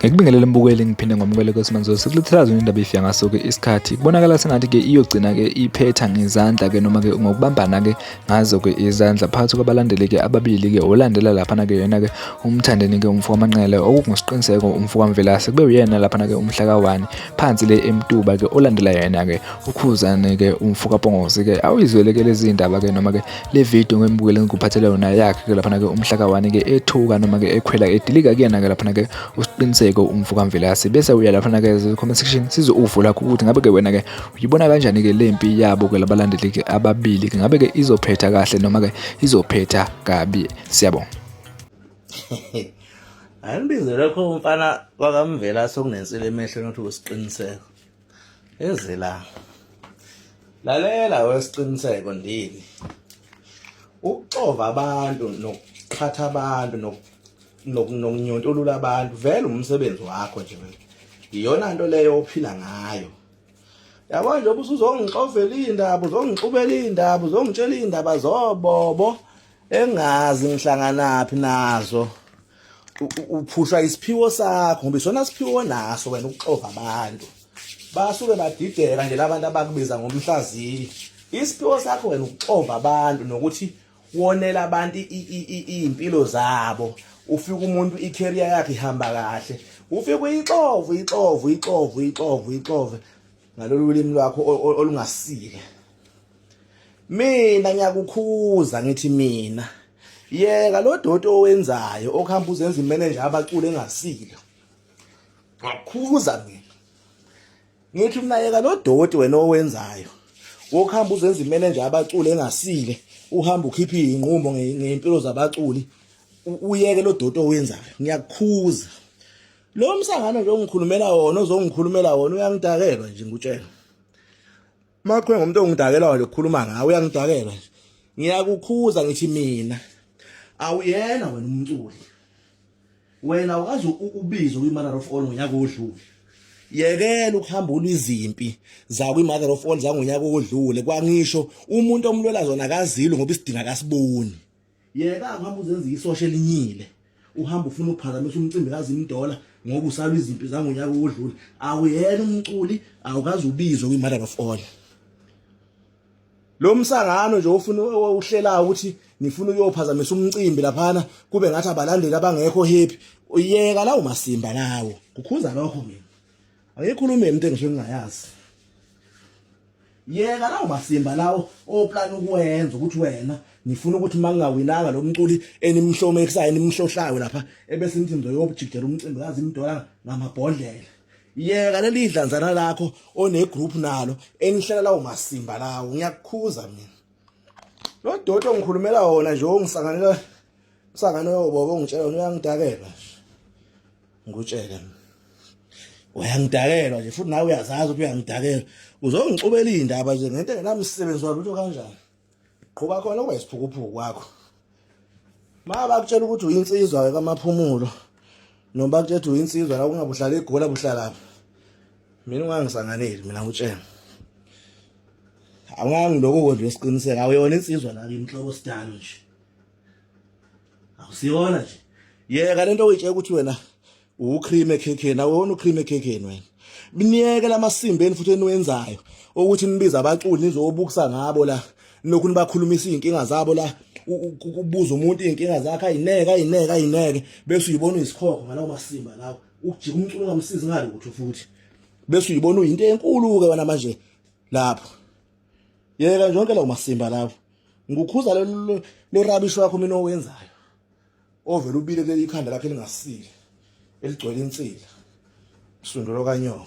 Ngikubingelele mbukeli ngiphinde ngomukele kwesimanje sikulethela zona indaba ifika ngaso ke isikhathi kubonakala sengathi ke iyogcina ke iphetha ngezandla ke noma ke ngokubambana ke ngazo ke izandla phakathi kwabalandeli ke ababili ke olandela laphana ke yena ke umthandeni ke umfo kaManqele okungusiqiniseko umfo kaMvelase kube uyena laphana ke umhla ka-1 phansi le eMtuba ke olandela yena ke ukhuzane ke umfo kaPongozi ke awuyizwele ke lezi ndaba ke noma ke le video ngembukele ngikuphathele yona yakhe ke laphana ke umhla ka-1 ke ethuka noma ke ekhwela edilika kuyena ke laphana ke usiqiniseko umfo kaMvelase bese uya laphana ke comment section sizo uvo lakho ukuthi ngabe ke wena ke uyibona kanjani ke lempi yabo ke labalandeli ke ababili ke ngabe ke izophetha kahle noma ke izophetha kabi siyabonga. Ayimbize lokho umfana wakaMvela sokunensila emehlweni ukuthi usiqiniseko. Eze la. Lalela wesiqiniseko ndini. Ukuxova abantu nokuqhatha abantu nokunyontolula abantu vele umsebenzi wakho nje wena. Iyona nto leyo ophila ngayo. Yabo nje ubusuzongixovela indaba, uzongixubela indaba, uzongitshela indaba zobobo engazi ngihlanganaphi nazo. Uphushwa isiphiwo sakho ngoba isona siphiwo naso wena ukuxova abantu. Basuke badideka nje labantu abakubiza ngomhlaziyi. Isiphiwo sakho wena ukuxova abantu nokuthi wonela abantu izimpilo zabo ufika umuntu i-career yakhe ihamba kahle ufike uyixove uyixove uyixove uyixove uyixove ngalolu limi lwakho olungasile mina ngiyakukhuza ngithi mina yeka lo doti owenzayo okuhamba uzenza imanager abaculi engasile ngakukhuza mina Ngithi mina yeka lo doti wena owenzayo. Wokuhamba uzenza imanager abaculi engasile, uhamba ukhipha izinqumo ngempilo zabaculi. Uyeke lo doti owenzayo. Ngiyakukhuza. Lo msangano nje ongikhulumela wona ozongikhulumela wona uyangidakelwa nje ngikutshela. Makhwe ngomuntu ongidakelwa nje ukukhuluma ngawe uyangidakelwa nje. Ngiyakukhuza ngithi mina awuyena wena umculi. Wena awukaze ubizwe kwi-mother of all ngonyaka odlule. Yekela ukuhamba ulwa izimpi zakwi-mother of all zangonyaka odlule. Kwangisho umuntu omlwela zona akazilwe ngoba isidinga akasiboni. Yeka ukuhamba uzenza isosha elinyile. Uhamba ufuna ukuphazamisa umcimbi kaZimdola ngoba usalwa izimpi zangonyaka odlule. Awuyena umculi, awukaze ubizwe kwi-mother of all. Lo msangano nje ofuna uhlelayo ukuthi nifuna ukuyophazamisa umcimbi laphana kube ngathi abalandeli abangekho happy. Uyeka lawo masimba lawo. Kukhuza lokho mina. Angikhulumi into engisuke ngingayazi. Yeka lawo masimba lawo oplan ukwenza ukuthi wena nifuna ukuthi mangingawinanga lo mculi enimhlomekisayo enimhlohlayo lapha ebese nithi nizoyojikijela umcimbi kazi imdola ngamabhodlela. Yeka leli dlanzana lakho one group nalo enihlela lawo masimba lawo ngiyakukhuza mina. Lo doti ongikhulumela wona nje ongisanganela usangano yobobo ongitshela wona uyangidakelwa nje. Ngikutshele mina. Uyangidakelwa nje futhi nawe uyazazi ukuthi uyangidakelwa. Uzongixubela indaba nje ngento engenamsebenzi walutho kanjani. Qhuba khona kuba isiphukuphuku kwakho. Ma bakutshela ukuthi uyinsizwa ke kamaphumulo. Noma bakutshela ukuthi uyinsizwa la ungabe uhlala eGoli abuhlalaphi. Mina ungangisanganeli mina ngutshela. Awungangiloko nje esiqiniseka awuyona insizwa la inhlobo sidalo nje. Awusiyona nje. Yeka lento oyitshela ukuthi wena ucream ekhekheni awona ucream ekhekheni wena. Niyeke lamasimba eni futhi eniwenzayo ukuthi nibiza abaculi nizobukisa ngabo la lokhu nibakhulumisa izinkinga zabo la kubuza umuntu izinkinga zakhe ayineke ayineke ayineke bese uyibona uyisikhokho ngalawo masimba lawo ukujika umculo ungamsizi ngalutho futhi bese uyibona uyinto enkulu ke wena manje lapho yeka nje yonke lawo masimba lawo ngikukhuza lo rubbish wakho mina owenzayo ovela ubile kuleli ikhanda lakhe lingasile eligcwele insila msundolo kanyoko.